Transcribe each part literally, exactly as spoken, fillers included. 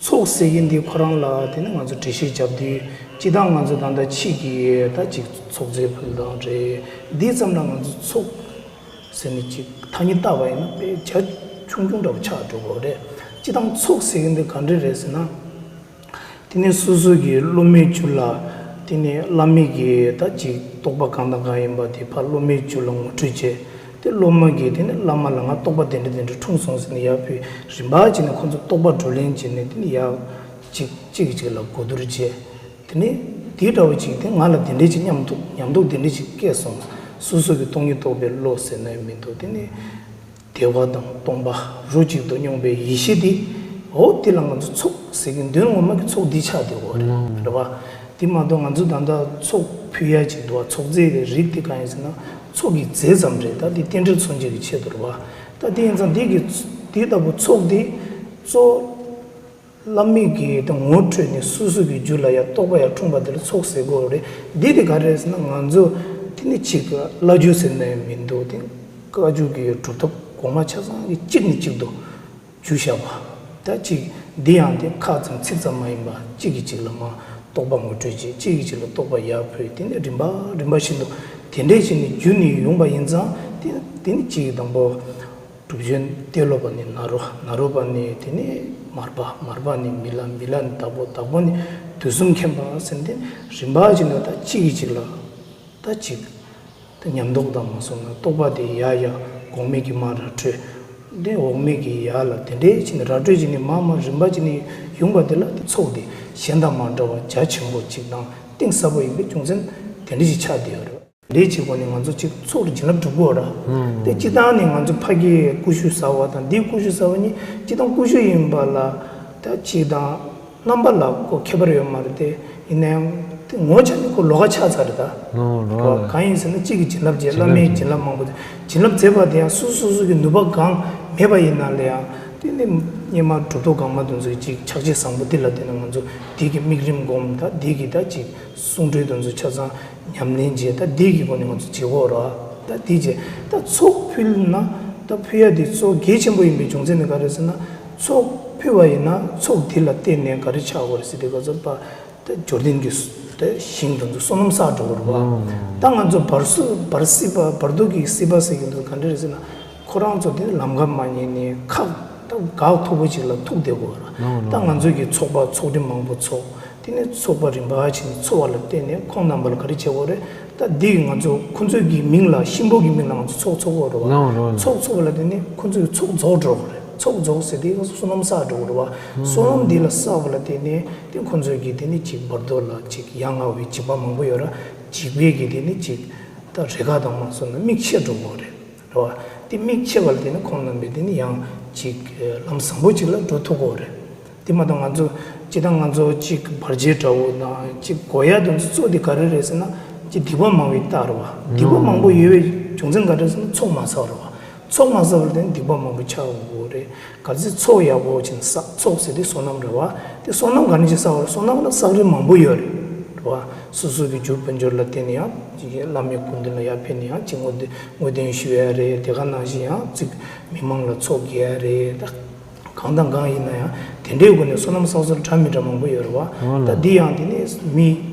ཚོགས་ཟེར་མཁན་འདི་ཁོ་རང་ལ་དེ་ནི་ང་ཚོ་འགྲེལ་བཤད་བརྒྱབ་དུས་སྤྱིར་བཏང་ང་ཚོ་ད་ལྟ་ཕྱི་གི་ད་ཅིག་ཚོགས་རྫས་ཕུལ་སྟངས་རེད། འདི་ཙམ་ལ་ང་ཚོ་ཚོགས་ཟེར་ནས་ཅིག་ཐ་སྙད་བཏགས་པ་ཡིན་ན་དཔེ་རྒྱ་ཆུང་ཆུང་འདྲ་བོ་ཆགས་འགྲོ་གི་རེད། སྤྱིར་བཏང་ཚོགས་ཟེར་མཁན་འདི་ག་འདྲ་རེད་ཟེར་ན། དེ་ནས་སོ་སོ་གི་སློབ་མའི་རྒྱུད་ལ་དེ་ནས་བླ་མའི་གི་ད་ཅིག་རྟོགས་པ་གང་དང་གང་ཡིན་པ་དེ་ཕར་སློབ་མའི་རྒྱུད་ལ་ངོ་སྤྲོད་བྱས། དེ་སློབ་མ་གིས་དེ་ནས་བླ་མ་ལ་ང་རྟོགས་པ་དེ་འདྲ་དེ་འདྲ་འཁྲུངས་སོང་ཟེར་ནས་ཡར་ཕུལ། རིམ་པ་བྱས་ནས་ཁོ་ཚོ་རྟོགས་པ་བགྲོ་གླེང་བྱས་ནས་དེ་ནས་ཡར་གཅིག་གཅིག་གིས་གཅིག་ལ་གོ་བསྡུར་བྱས། དེ་ནས་དེ་འདྲ་བོ་ཅིག་དེ་ང་ལ་དེ་འདྲ་ཅིག་མཉམ་དུ་ཉམས་རྟོགས་དེ་འདྲ་ཅིག་སྐྱེས་སོང་། སོ་སོ་གི་སྟོང་ཉིད་རྟོགས་པའི་བློ་ཟེར་ན་ཡང་མི་འདུག་དེ་ནས་བདེ་བ་དང་སྟོང་པ་རོ་གཅིག་ཏུ་མྱོང་བའི་ཡེ་ཤེས་དེ། འོ་དེ་ལ་ང་ཚོ་ཚོགས་ཟེར་གི་དོན་ངོ་མ་གི་ཚོགས་འདི་ཆགས་བསྡད་ཡོད་རེད། རེད་བ། དེ་མ་གཏོགས་ང་ཚོ་ད་ལྟ་ཚོགས་ཕུལ་ཡ་ཅིག་འདུག་བ། ཚོགས་རྫས་ཀྱི་རིགས་དེ་གང་ཡིན་ཟེར་ན་ཚོགས་ཀྱི་རྫས་ཙམ་རེད། ད་དེ་རྟེན་འབྲེལ་མཚོན་བྱེད་ཀྱི་ཆེད་དུ་རེད་བ། ད་དེ་ཡིན་ཙང་དེ་གི་དེ་ལྟ་བུ་ཚོགས་དེ་གཙོ་བོ་བླ་མའི་གི་དེ་ངོ་འཕྲོད་ནས་སོ་སོ་གི་རྒྱུད་ལ་ཡ་རྟོགས་པ་ཡ་འཁྲུངས་པ་དེ་ལ་ཚོགས་ཟེར་དགོས་རེད། འདི་དེ་ག་རེ་རེད་ཟེར་ན་ང་ཚོ་དེ་ནི་ཅིག་བླ་རྒྱུད་ཟེར་ན་ཡང་མི་འདུག་དེ་བཀའ་བརྒྱུད་ཀྱི་སྒྲུབ་ཐབས་གོང་མ་ཆ་ཚང་གི་གཅིག་ནས་གཅིག་ཏུ་བསྒྱུར་བཞག་པ། ད་ཅིག་འདི་ཡང་དེ་ཁ་ཙམ་ཚིག་ཙམ་མ་ཡིན་པ་གཅིག་གིས་གཅིག་ལ་མ་རྟོགས་པ་ངོ་སྤྲོད་བྱེད། གཅིག་གིས་གཅིག་ལ་རྟོགས་པ་ཡར་ཕུལ། དེ་ནས་རིམ་པ་རིམ་པ་བཞིན་དུ་དེ་འདྲས་བྱས་ནས་བསྒྱུར་ནས་ཡོང་པ་ཡིན་ཙང་དེ་དེ་ནི་གཅིག་དང་པོ། གྲུབ་ཆེན་ཏེ་ལོ་པ་ནས་ནཱ་རོ། ནཱ་རོ་པ་ནས་དེ་ནས་མར་པ། མར་པ་ནས་མི་ལ། མི་ལ་ནས་དྭགས་པོ། དྭགས་པོ་ནས་དུས་གསུམ་མཁྱེན་པ་ཟེར་ཏེ་རིམ་པ་བྱས་ནས་ད་གཅིག་གིས་གཅིག་ལ་ད་གཅིག་ད་ཉམས་རྟོགས་དང་མ་སོང་ན་རྟོགས་པ་དེ་ཡར་ཡར་གོང་མའི་གི་མར་ར་འཕྲོད། དེ་འོག་མའི་གི་ཡར་ལ་དེ་འདྲས་བྱས་ནས་ར་འཕྲོད་བྱས་ནས་མར་མར་རིམ་པ་བྱས་ནས་ཡོང་པ་དེ་ལ་དེ་ཚོགས་དེ་གཞན་དང་མ་འདྲ་བ་རྒྱ་ཆེན་པོ་གཅིག་དང་གཏིང་ཟབ་པོ་ཡིན་པའི་རྒྱུ་མཚན་དེ་འདྲས་ཞིག་ཆགས་བསྡད་ཡོད་རེད། ལས་བྱེད་སྒོ་ནས་ང་ཚོ་གཅིག་ཚོགས་རུ་བྱིན་རླབས་སྒྲུབ་དགོས་ར། དེ་སྤྱི་བཏང་ནས་ང་ཚོ་ཕ་གིའི་ཀུ་ཤུ་ཟ་བ་དང་འདིའི་ཀུ་ཤུ་ཟ་བ་གཉིས་སྤྱི་བཏང་ཀུ་ཤུ་ཡིན་པ་ལ་ད་གཅིག་དང་རྣམ་པ་ལ་ཁོ་ཁྱད་པར་ཡོད་མ་རེད་དེ། ཡིན་ན་ཡང་དེ་ངོ་ཆ་ནས་ཁོ་ལོགས་ཀ་ཆགས་ཚར་རེད་ད། ལོགས་ལོགས་ལ། གང་ཡིན་ཟེར་ན་གཅིག་གིས་བྱིན་རླབས་བྱས། བླ་མས་བྱིན་རླབས་མང་པོ་བྱིན་རླབས་མཛད་པ་དེ་ཡང་སོ་སོ་སོ་སོ་གི་ནུས་པ་གང་མེད་པ་ཡིན་ན་ལ་ཡང་དེ་ནི་སྙེ་མ་གྲུབ་ཐོབ་གང་མ་དེ་ཚོའི་གཅིག་ཕྱག་རྗེས་བཟང་པོ་དེ་ལ་བརྟེན་ནས་ང་ཚོ་དེ་གི་དམིགས་རིམ་སྒོམ། ད་དེ་གི་ད་གཅིག་གསུང་གྲོས་དེ་ཚོ་ཆ་ཚང་ཉམས་ལེན་བྱས། ད་འདི་གི་སྒོ་ནས་ང་ཚོ་བྱེད་དགོས་ར། ད་འདི་བྱས་ད་ཚོགས་ཕུལ་ན་ད་ཕུལ་ཡ་འདི་གཙོ་གལ་ཆེན་པོ་ཡིན་པའི་རྒྱུ་མཚན་ནི་ག་རེ་ཟེར་ན། ཚོགས་ཕུལ་བ་ཡིན་ན་ཚོགས་འདི་ལ་བརྟེན་ནས་ག་རེ་ཆགས་དགོས་རེད་ཟེར་དུས་ག་ཚོད་པ་ད་འབྱོར་ལྡན་གྱི་ད་ཞིང་དང་ཚོ་བསོད་ནམས་བསགས་འགྲོ་དགོས་རེད་བ། ད་ང་ཚོ་བར་སྲིད་བར་སྲིད་པ་བར་དོ་གི་སྲིད་པ་ཟེར་གྱི་འདུག་ག་འདྲ་རེད་ཟེར་ན། ཁོ་རང་ཚོ་དེ་ལམ་ཁ་མ་ཉན་ནས་ཁག་ད་འགག་མཐོ་པོ་ཅིག་ལ་ཐུག་བསྡད་དགོས་ར། ད་ང་ཚོ་གི་ཚོགས་པ་ཚོགས་སྡེ་མང་པོ་ཚོགས། དེ་ནས་ཚོགས་པ་རིམ་པ་བྱས་ནས་འཚོ་བ་ལ་བརྟེན་ནས་ཁོང་རྣམ་པ་ལ་ག་རེ་བྱེད་དགོས་རེད། ད་འདི་ང་ཚོ་ཁོང་ཚོའི་གི་མིང་ལ་གཤིན་པོ་གི་མིང་ལ་ང་ཚོ་ཚོགས་འཚོགས་དགོས་རེད་བ། ལའང་རོ་ལ། ཚོགས་འཚོགས་པ་ལ་བརྟེན་ནས་ཁོང་ཚོའི་ཚོགས་རྫོགས་འགྲོ་དགོས་རེད། ཚོགས་རྫོགས་ཟེར་དེ་བསོད་ནམས་བསགས་འགྲོ་དགོས་རེད་བ། བསོད་ནམས་འདི་ལ་བསགས་པ་ལ་བརྟེན་ནས་དེ་ཁོང་ཚོའི་གི་དེ་ནི་ཅིག་བར་དོ་ལ་ཅིག་ཡ་ང་བའི་འཇིགས་པ་མང་པོ་ཡོད་ར། འཇིགས་པའི་གི་དེ་ནི་ཅིག་ད་རེ་ཁ་དང་མ་སོང་ན་མིག་ཕྱེ་འགྲོ་དགོས་རེད། རེད་བ། དེ་མིག་ཕྱེ་བ་ལ་དེ་ནི་ཁོང་རྣམ་པས་དེ་ནི་ཡང་ཅིག་ལམ་བཟང་པོ་ཅིག་ལ་འགྲོ་ཐུབ་ཀྱི་ཡོད་རེད། དེ་མ་གཏོགས་ང་ཚོ་སྤྱིར་བཏང་ང་ཚོ་ཅིག་བར་ཆད་འདྲ་བོ་དང་ཅིག་གོ་ཡ་དེ་ཚོ་གཙོ་དེ་ག་རེ་རེད་ཟེར་ན། ཅིག་སྡིག་པ་མང་བའི་རྟགས་རེད་བ། སྡིག་པ་མང་པོ་ཡོད་པའི་རྒྱུ་མཚན་ག་རེ་རེད་ཟེར་ན་ཚོགས་མ་བསགས་རེད་བ། ཚོགས་མ་བསགས་པ་ལ་དེ་ནི་སྡིག་པ་མང་པོ་ཆགས་ཡོང་གི་ཡོད་རེད། གལ་སྲིད་ཚོགས་ཡག་པོ་ཅིག་བསགས། ཚོགས་ཟེར་དེ་བསོད་ནམས་རེད་བ། དེ་བསོད་ནམས་ག་ནས་ཅིག་བསགས་པ་རེད། བསོད་ནམས་ལ་བསགས་རིམ་མང་པོ་ཡོད་རེད། རེད་བ། སོ་སོ་གི་རྒྱུ་དཔལ་འབྱོར་ལ་བརྟེན་ནས་ཡང་ཅིག་བླ་མའི་སྐུ་མདུན་ལ་ཡར་ཕེབས་ནས་ཡང་ཅིག་བསྔོ་བསྔོ་རྟེན་ཞུ་ཡ་རེད། དེ་ག་ནང་བཞིན་ཡང་ཅིག་མི་མང་ལ་ཚོགས་རྒྱག་ཡ་རེད། ད་གང་དང་གང་ཡིན་ན་ཡང་དེ་འདྲའི་སྒོ་ནས་བསོད་ནམས་བསགས་ཚུལ་འདྲ་མི་འདྲ་མང་པོ་ཡོད་རེད་བ། འོ་ལགས། ད་འདི་ཡང་དེ་ནི་མི་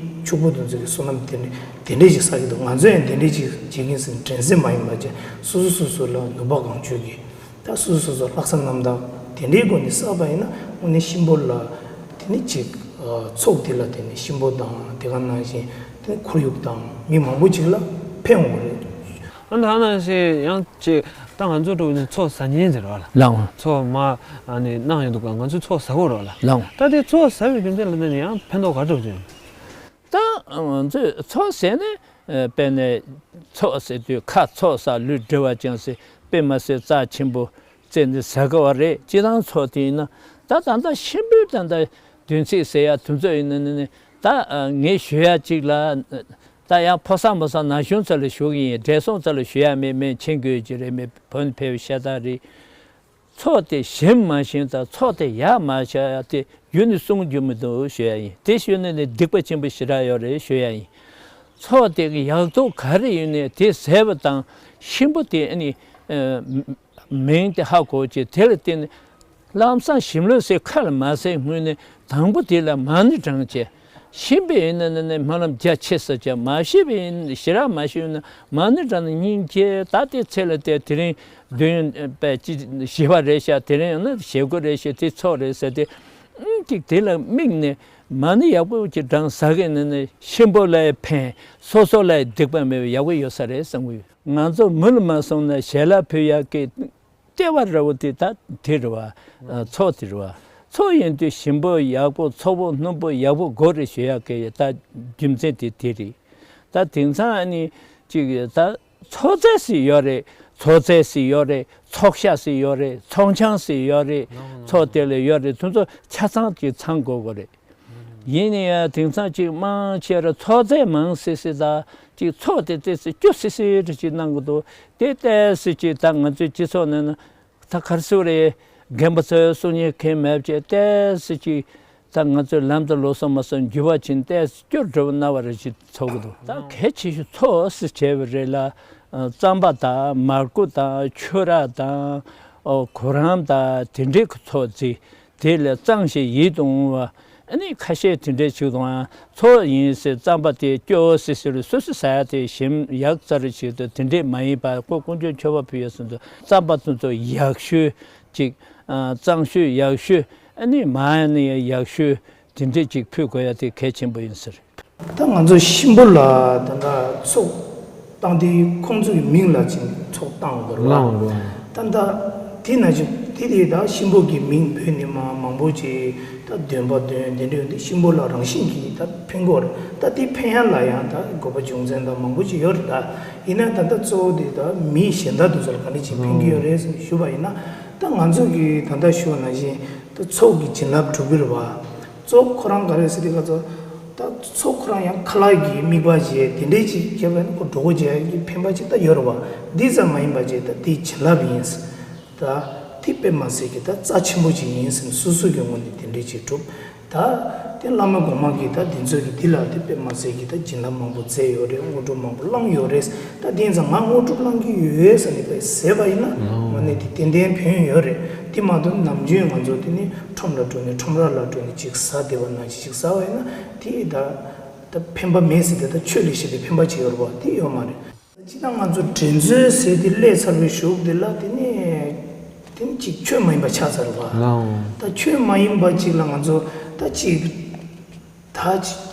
ཕྱུག་པོ་དེ་ཚོ་གི་བསོད་ནམས་དེ་འདྲ་དེ་འདྲས་ཅིག་བསགས་ཀྱི་འདུག་ང་ཚོ་ཡང་དེ་འདྲས་ཅིག་བྱེད་ཀྱིན་ཟེར་དྲན་སེམས་མ་ཡིན་པ་བྱས། སོ་སོ་སོ་སོ་ལ་ནུས་པ་གང་ཆོད་ཀྱིས། ད་སོ་སོ་སོ་སོ་ལྷག་བསམ་རྣམ་དག་དེ་འདྲའི་སྒོ་ནས་བསགས་པ་ཡིན་ན་དངོས་གནས་གཤིན་པོ་ལ་དེ་ནི་ཅིག་ཚོགས་དེ་ལ་དེ་ནི་གཤིན་པོ་དང་དེ་ག་ནང་བཞིན་དེ་ཁོར་ཡུག་དང་མི་མང་པོ་ཅིག་ལ་ཕན་འོང་གི་རེད། ཨ་ད་ནང་བཞིན་ཡང་ཅིག་ད་ང་ཚོ་འགྲོ་ནས་ཚོགས་ཟ་ཉན་ཟེར་བ་ལ། ལའང་། ཚོགས་མ་ཨ་ནི་གནང་ཡོད་འདུག་ག་ང་ཚོས་ཚོགས་ཟ་དགོས་རེད་བ་ལ། ལའང་། ད་དེ་ཚོགས་ཟ་བའི་རྒྱུ་མཚན་ལ་ནི་ཡང་ཕན་ཐོགས་ག་འདྲ་ཡོད། ད་ང་ཚོས་ཚོགས་ཟེར་ནས་དཔེར་ན་ཚོགས་ཟེར་དུས་ཁ་ཚོགས་ཟ་ལུས་འབྲེལ་བ་ཅན་ཟེར་དཔེ་མ་སྲིད་རྩ་ཆེན་པོ་བརྩིས་ནས་ཟ་དགོས་པ་རེད། སྤྱིར་བཏང་ཚོགས་དེ་ཡིན་ན་ད་ད་ལྟ་གཤིན་པོའི་ད་ལྟ་བདུན་ཚིགས་ཟེར་ཡ་དུས་ཚོད་ཡིན་ན་ནི་ད་ངས་ཞུ་ཡ་གཅིག་ལ་ད་ཡང་ཕོ་གསར་མོ་གསར་ན་གཞོན་ཚོ་ལ་ཞུ་གི་ཡིན། བགྲེས་སོང་ཚོ་ལ་ཞུ་ཡ་མེད། མེད་མཁྱེན་དགོས་ཀྱི་རེད། མེད་བོད་ནས་ཕེབས་པའི་ཤ་སྟག་རེད། ཚོགས་དེ་ཞིམ་མ་ཞིམ་དང་ཚོགས་དེ་ཡག་མ་ཡག་དེ་ཡུལ་ནས་གསུང་རྒྱུ་མི་འདུག་ཞུ་ཡ་ཡིན། དེ་ཞུས་ནས་ནི་སྡིག་པ་ཆེན་པོ་ཞེ་དྲག་ཡོད་རེད་ཞུ་ཡ་ཡིན། ཚོགས་དེ་གི་ཡག་ཐོག་ག་རེ་ཡིན་ནས་དེ་ཟས་པ་དང་གཤིན་པོ་དེ་ཨ་ནི་མིང་དེ་ཧ་གོ་ཅིག་དེ་ལ་བརྟེན་ནས་ ལམ་སང་ཞིམ་ལོས་ཟེར་ཁ་ལ་མ་ཟེར། སྔོན་ནས་དང་པོ་དེ་ལ་མ་ཎི་བགྲང་བྱས། ཤེས་པ་ཡིན་ན་ནི་ནི་སྨོན་ལམ་རྒྱ་ཆེ་ས་བྱས། མ་ཤེས་པ་ཡིན་ཞེ་དྲག་མ་ཤེས་ན་མ་ཎི་བགྲང་ན་སྙིང་རྗེ། ད་དེ་ཚེ་ལ་དེ་དེ་རིང་འདོན་པའི་ཅི་ཞི་བ་རེད་ཤག་དེ་རིང་ཡང་ན་ཞེ་དགུ་རེད་ཤག་དེ་ཚོགས་རེད་ཟེར་ཏེ། ཨང་ཅིག་དེ་ལ་དམིགས་ནས་མ་ཎི་ཡག་པོ་ཅིག་བགྲང་ཟ་གི་ནི་ནི་གཤིན་པོ་ལ་ཡང་ཕན། སོ་སོ་ལ་ཡང་སྡིག་པ་མེད་པའི་ཡག་པོ་ཡོད་ས་རེད་བསམ་གི་ཡོད། ང་ཚོ་མུ་ལ་མ་སོང་ན་ཞལ་ལག་ཕུལ་ཡག་གི་ལྟེ་བ་འདྲ་བོ་དེ་ད་དེ་རེད་བ། ཚོགས་དེ་རེད་བ། ཚོགས་ཡིན་དུས་ཞིམ་པོ་ཡག་པོ་ཚོགས་པོ་སྣུམ་པོ་ཡག་པོ་དགོས་རེད་ཞུ་ཡག་གི་ད་རྒྱུ་མཚན་དེ་དེ་རེད། ད་དེང་སང་ཨ་ནི་ཅིག་ད་ཚོགས་རྫས་ཟེར་ཡོད་རེད། ཚོགས་རྫས་ཟེར་ཡོད་རེད། ཚོགས་ཤ་ཟེར་ཡོད་རེད། ཚོགས་ཆང་ཟེར་ཡོད་རེད། ཚོགས་དེ་ལ་ཡོད་རེད། དེ་ཚོ་ཆ་ཚང་ཅིག་ཚང་དགོས་དགོས་རེད། ཡིན་ན་ཡང་དེང་སང་ཅིག་མང་ཆེ་ར་ཚོགས་རྫས་མང་སི་སི་དང་ཅིག་ཚོགས་དེ་ཏོག་ཙམ་སྐྱོ་སི་སི་རེ་ཅིག་གནང་གི་འདུག་དེ་ཏོག་ཙམ་ཅིག་ད་ང་ཚོའི་སྤྱི་ཚོགས་ནང་ན་ད་ག་རེ་ཟེར་རེད། རྒན་པ་ཚོས་གསུང་ཉན་མཁན་མེད་པ་བྱས་ཏོག་ཙམ་ཅིག་ད་ང་ཚོའི་ལམ་དུ་ལོག་སོང་མ་སོང་འགྱུར་བ་ཕྱིན་ཏོག་ཙམ་སྐྱོ་འགྲོ་བ་སྣང་བ་རེ་ཅིག་ཚོར་གི་འདུག་ད་གལ་ཆེ་ཤོས་ཚོགས་སི་བྱས་པ་རེད་ལ། རྩམ་པ་དང་མར་ཁུ་དང་ཆུ་རགས་དང་གུ་རམ་དང་དེ་འདྲའི་ཚོགས་རྫས། དེ་ལས་གཙང་ཞིང་ཡིད་དུ་འོང་བ། ཨ་ནི་ཁ་ཤས་དེ་འདྲའི་ཞིག་དང་། ཚོགས་ཡིན་ཟེར་རྩམ་པ་དེ་སྐྱོ་སི་སི་རུ་སོ་སོ་ཟ་ཡ་དེ་ཞིམ་ཡག་རྩ་རུ་ཞིག་ཏུ་དེ་འདྲས་མ་ཡིན་པ་ཁོ་དཀོན་མཆོག་མཆོད་པ་ཕུལ་ཡོད་ཟེར་དུས་རྩམ་པ་དེ་ཚོ་ཡག་ཤོས་ཅིག་གཙང་ཤོས་ཡག་ཤོས། ཨ་ནི་མ་ཡ་ནི་ཡག་ཤོས་དེ་འདྲས་ཅིག་ཕུལ་དགོས་ཡ་དེ་གལ་ཆེན་པོ་ཡིན་ཟེར། ད་ང་ཚོ་གཤིན་པོ་ལ་ད་ལྟ་ཚོགས་བཏང་དེ་ཁོང་ཚོ་གི་མིང་ལ་ཅིག་ཚོགས་བཏང་དགོས་རེད་བ། ལའང་རེད། ད་ད་དེ་ན་ཅིག་དེ་དེ་ད་གཤིན་པོ་གི་མིང་བོས་ནས་མ་མང་པོ་ཅིག་ད་འདོན་པ་འདོན་དེ་འདྲ་ཡོད་དེ་གཤིན་པོ་ལ་རང་བཞིན་གྱིས་ད་ཕན་གྱི་ཡོད་རེད། ད་དེ་ཕན་ཡ་ལ་ཡང་ད་དགོས་པ་རྒྱུ་མཚན་ད་མང་པོ་ཅིག་ཡོད་རེད། ད་ཡིན་ན་ད་ད་གཙོ་བོ་དེ་ད་མི་གཞན་དག་དེ་ཚོ་ལ་ག་འདྲ་ཅིག་ཕན་གྱི་ཡོད་རེད་ཟེར་ཞུས་པ་ཡིན་ན། ད་ང་ཚོ་གི་ད་ད་ཞུ་བ་ནང་བཞིན་ད་ཚོགས་ཀྱི་བྱིན་རླབས་སྒྲུབ་ཀྱི་རེད་བ། ཚོགས་ཁོ་རང་ག་རེ་ཟེར་དུས་ཁ་ཚོ། ད་ཚོགས་ཁོ་རང་ཡང་ཁ་ལག་གི་དམིགས་པ་བྱས་དེ་འདྲའི་ཅིག་བྱས་པ་ཡིན་ན་ཁོ་གྲོགས་པོ་བྱས་ཀྱི་ཕན་པ་ཅིག་ད་ཡོད་རེད་བ། འདི་ཙམ་མ་ཡིན་པ་ཅིག་ད་དེའི་བྱིན་རླབས་ཡིན། ད་དེ་དཔེ་མ་སྲིད་ཀྱི་ད་རྩ་ཆེན་པོ་ཅིག་ཡིན་ཟེར་ནས་སོ་སོ་གི་ངོས་ནས་དེ་འདྲའི་ཅིག་སྒྲུབ། ད་དེ་བླ་མ་གོང་མ་གིས་ད་དེ་ཚོ་གི་འདི་ལ་དེ་དཔེ་མ་སྲིད་ཀྱི་ད་བྱིན་རླབས་མང་པོ་མཛད་ཡོད་རེད། དངོས་གྲུབ་མང་པོ་བླངས་ཡོད་རེད། ད་དེ་ཡིན་ཙང་ང་དངོས་གྲུབ་བླང་གི་ཡོད་ཟེར་ནས་ད་ཟེར་བ་ཡིན་ན་ངོས་ནས་དེ་ཏན་ཏན་ཕན་ཡོད་རེད། དེ་མ་གཏོགས་ནམ་རྒྱུན་ང་ཚོ་དེ་ནི་ཁྲོམ་ལ་འགྲོ་ནས་ཁྲོམ་ར་ལ་འགྲོ་ནས་ཅིག་ཟ་བསྡད་པ་ནང་བཞིན་ཅིག་ཟ་བ་ཡིན་ན་དེ་ད་ད་ཕན་པ་མེད་ཟེར་ཏེ་ད་ཆོས་ལས་བཤད་པའི་ཕན་པ་ཅིག་ཡོད་རེད་བ། དེ་ཡོད་མ་རེད། སྤྱིར་བཏང་ང་ཚོ་འགྲན་རྩོད་ཟེར་དེ་སླེབས་ཚར་བའི་གཞུག་དེ་ལ་དེ་ནི་དེ་ནི་ཅིག་ཆོས་མ་ཡིན་པ་ཆགས་ཚར་བ། ལའོ། ད་ཆོས་མ་ཡིན་པ་ཅིག་ལ་ང་ཚོ་ད་ཅིག་ད་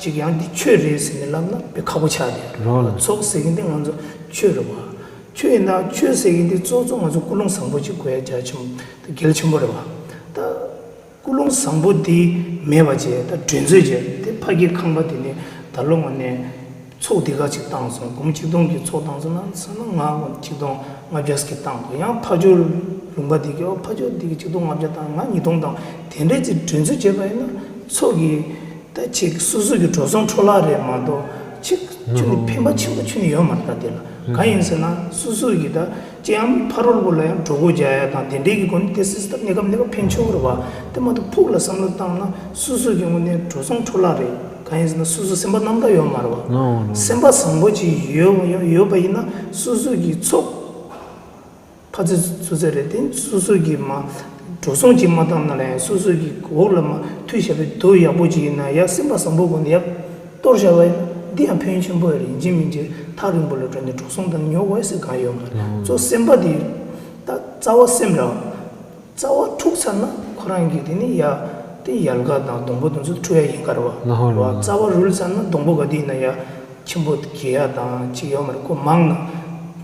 ཅིག་ཡང་འདི་ཆོས་རེད་ཟེར་ནས་ལབ་ན་དཔེ་ཁག་པོ་ཆགས་བསྡད་རེད། ལའོ་ལ། ཚོགས་ཟེར་གྱིན་དེ་ང་ཚོ་ཆོས་རེད་བ། ཆོས་ཡིན་ད་ཆོས་ཟེར་གྱིན་དེ་གཙོ་གཙོ་ང་ཚོ་ཀུན་སློང་བཟང་པོ་ཅིག་དགོས་ཡ་རྒྱ་ཆེན་པོ་ད་གལ་ཆེན་པོ་རེད་བ། ད། ཀུན་སློང་བཟང་པོ་འདི་མེད་པ་བྱས་ད་འགྲན་རྩོད་བྱས་དེ་ཕ་གིའི་ཁང་པ་དེ་ནས་ད་ལོ་ངོ་ནས་ཚོགས་འདི་ག་ཅིག་བཏང་སོང་། སྒོར་མོ་ཆིག་སྟོང་གི་ཚོགས་བཏང་སོང་ན་ས་ན་ང་ངོ་ཆིག་སྟོང་ལྔ་བརྒྱ་ཟིག་བཏང་དགོས། ཡང་ཕ་ཇོ་ལུང་པ་འདི་གི་ཨོ་ཕ་ཇོ་འདི་གི་ཆིག་སྟོང་ལྔ་བརྒྱ་བཏང་ང་ཉིས་སྟོང་བཏང་དེ་འདྲས་ཅིག་འགྲན་རྩོད་བྱས་པ་ཡིན་ན་ཚོགས་ཀྱི་ད་ཅིག་སོ་སོ་གི་འགྲོ་སོང་འཕྲོ་བརླག་རེད་མ་གཏོགས་ཅིག་ཁྱོན་ནས་ཕན་པ་ཆེན་པོ་ཁྱོན་ནས་ཡོད་མ་རེད། ད་དེ་ལ་གང་ཡིན་ཟེར་ན་སོ་སོ་གི་ད་ཅི་ཡང་ཕ་རོལ་པོ་ལ་ཡང་གྲོགས་པོ་རྒྱག་ཡ་དང་དེ་འདྲའི་གི་སྒོ་ནས་དེ་སྲིད་ད་གནས་སྐབས་གནས་སྐབས་ཕན་ཆེན་པོ་རེད་བ། དེ་མ་གཏོགས་ཕུགས་ལ་བསམ་བློ་བཏང་ན་སོ་སོ་གི་ངོས་ནས་འགྲོ་སོང་འཕྲོ་བརླག་རེད། གང་ཡིན་ཟེར་ན་སོ་སོ་སེམས་པ་རྣམ་དག་ཡོད་མ་རེད་བ། ལའོ་ལའོ། སེམས་པ་བཟང་པོ་ཅིག་ཡོད་ཡོད་ཡོད་པ་ཡིན་ན་སོ་སོ་གི་ཚོགས་ཕ་ཚེ་ཚུ་ཚེ་རེད་དེ་སོ་སོ་གི་མ་འགྲོ་སོང་ཅིག་མ་བཏང་ན་ལ་ཡང་སོ་སོ་གི་འོག་ལ་མ་མཐུ་བྱས་པའི་རྡོ་ཡག་པོ་ཅིག་ཡིན་ན་ཡང་སེམས་པ་བཟང་པོ་སྒོ་ནས་ཡང་གཏོར་བཞག་པ་ཡིན་ན་འདི་ཡང་ཕན་ཆེན་པོ་ཡོད་རེད། ཡིན་གཅིག་མིན་གཅིག་ཐག་རིང་པོ་ལ་འགྲོ་ནས་འགྲོ་སོང་དང་ཉོ་དགོས་ཟེར་གང་ཡོད་མ་རེད། ལའོ། གཙོ་སེམས་པ་དེ་ད་རྩ་བ་སེམས་ར་རྩ་བ་འཁྲུག་ཚར་ན་ཁོ་རང་གི་དེ་ནི་ཡ་དེ་ཡལ་ག་དང་སྡོང་པོ་དེ་ཚོ་འཁྲུག་ཡ་ཡིན་ག་རེད་བ། ལའོ་ལའོ། རྩ་བ་རུལ་ཚར་ན་སྡོང་པོ་ག་དེ་ཡིན་ན་ཡ་ཆེན་པོ་གྱེས་ཡ་དང་ཅིག་ཡོད་མ་རེད། ཁོ་མང་ན་